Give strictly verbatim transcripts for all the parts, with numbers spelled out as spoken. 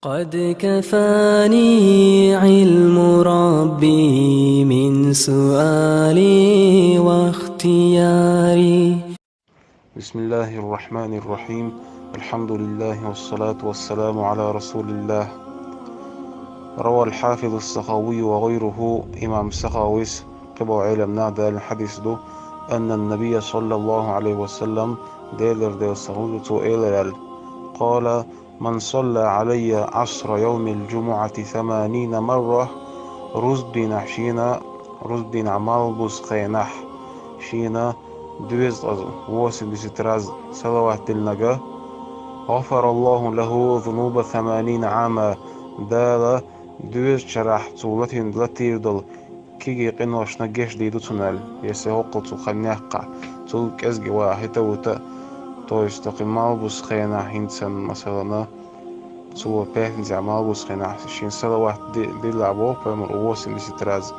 قد كفاني علم ربي من سؤالي واختياري. بسم الله الرحمن الرحيم. الحمد لله والصلاة والسلام على رسول الله. روى الحافظ السخاوي وغيره. Имам Сахавис, кхыболча Ӏеламнаха далийна хьадис ду, أن النبي صلى الله عليه وسلم, Делера Делан салам хилда цунна, элира аьлла: قال: من صلى علي عصر يوم الجمعة ثمانين مرة, рузба дийнахьа шена, рузба дийнахьа малхбуза хенахь шена дезткъаза, восемьдесят раз салават диллинарг, غفر الله له ذنوب ثمانين عاما, Дала дезткъа шарахь цо латийна, латийна долу кегий къиношна гечдийр ду цунна аьлла, если хӀокхул цу хан яьккхахь, цул кӀезиг ваха хӀита а вута а, то есть кхин малхбуза хенахь хӀинца санна, масалана, цо пятницехь малхбуза хенахь шена салават ди-, диллахь боху пайхамара восемьдесят раз.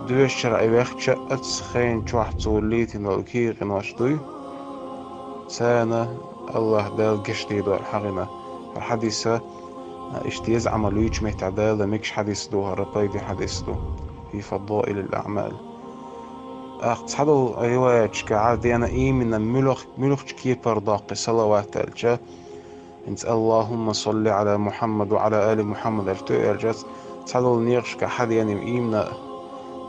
Дезткъа шарахь и вехча, оцу хенан чохь цо летийна долу кегий къинош дуй, царна АллахӀ Дала гечдийр ду аьлла хьахийна. ХӀара хьадис, а, иштта еза Ӏамал юьйцучу меттехь далийна мегаш хьадис ду, хӀара пайдехь хьадис ду. في فضائل الأعمال. ТӀаккха цхьадолу риваяташкахь а деана именно муьлх-, муьлххачу кепара доккху салават аьлча, хӀинца اللهم صل على محمد وعلى آل محمد аьлла тӀе аьлча, цхьадолу некъашкахь хьадеана именно,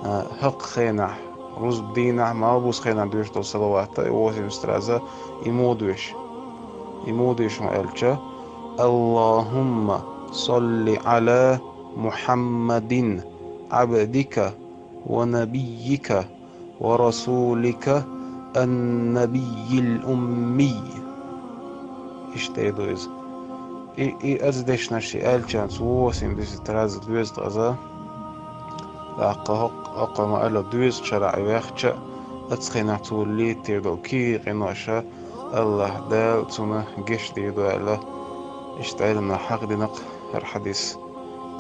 а, хӀокху хенахь, рузба дийнахь, малхбуза хенахь доьшуш долу салават а, и восемьдесят раз а, и муха доьшу. И муха доьшу хьуна аьлча: اللهم صل على محمد عبدك ونبيك ورسولك النبي الأمي. Иштта ду иза. И, и оцу дешнаш и аьллачарна цо восемьдесят раз дезткъаза, тӀаккха хӀокху, хӀокхо ма-алло, дезткъа шарахь и вехча, оцу хенахь цо летийна долу кегий къинош а АллахӀ Дала цунна гечдийр ду аьлла, иштта Ӏеламнаха хьахийна-кх хӀара хьадис.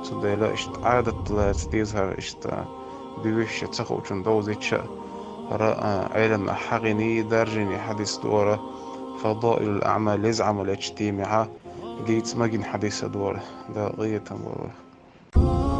Цундела иштта Ӏадат лаца деза хӀара иштта, дуьйш я ца хуучунна довзийта а, хӀара, а, Ӏеламнаха хьахийна, даржийна хьадис ду хӀара, فضائل الأعمال, еза Ӏамал ечу темехь дийца магийна хьадис а ду хӀара, Дала къинхетам бойла вайх.